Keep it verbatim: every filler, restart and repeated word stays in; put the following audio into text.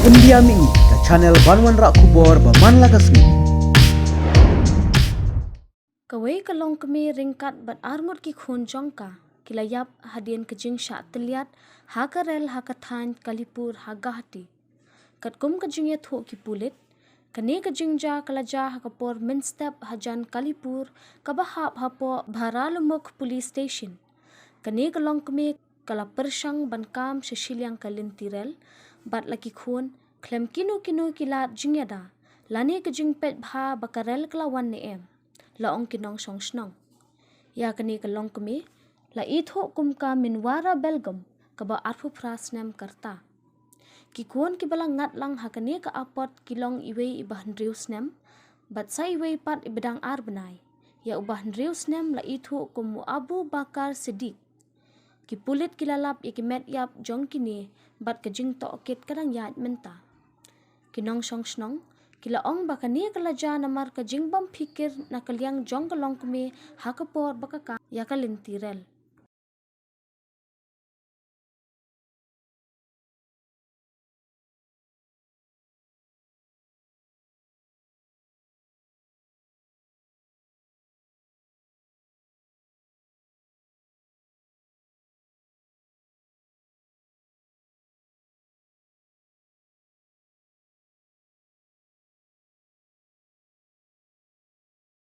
India Mini, ka channel ban wanrah khubor ba man la ka sngi. Kawei ka longkmie ryngkat bad arngut ki khun jong ka ki la ïap hadien ka jingshah tylliat ha ka rel ha ka thaiñ Kalipur ha Guwahati. Katkum ka jingïathuh ki pulit, kane ka jingjia ka la jia ha ka por mynstep hajan Kalipur kaba hap hapoh Bharalumukh Police Station. Kane ka longkmie ka la pyrshang ban kam sha shiliang ka lynti rel bad la ki khun khlem kino kino ki lad jingïada lane ka jingpeit bha ba ka rel ka la wan ne em, la ong ki nongshong shnong. Ïa kane ka longkmie la ithuh kum ka Minwara Belgam, kaba arphew phra snem ka rta. Ki khun kiba la ngat lang ha kane ka apot ki long iwei iba hynriew snem bad sa iwei pat iba dang ar bnai. Ïa uba hynriew snem la ithuh kum u Abu Bakar Siddiq. Ki pulit ki la lap ïa ki met ïap jong kine bad ka jingtohkit ka dang ïaid mynta. Ki nongshong shnong ki la ong ba kane ka la jia namar ka jingbym phikir na ka liang jong ka longkmie ha ka por ba ka kam ïa ka lynti rel.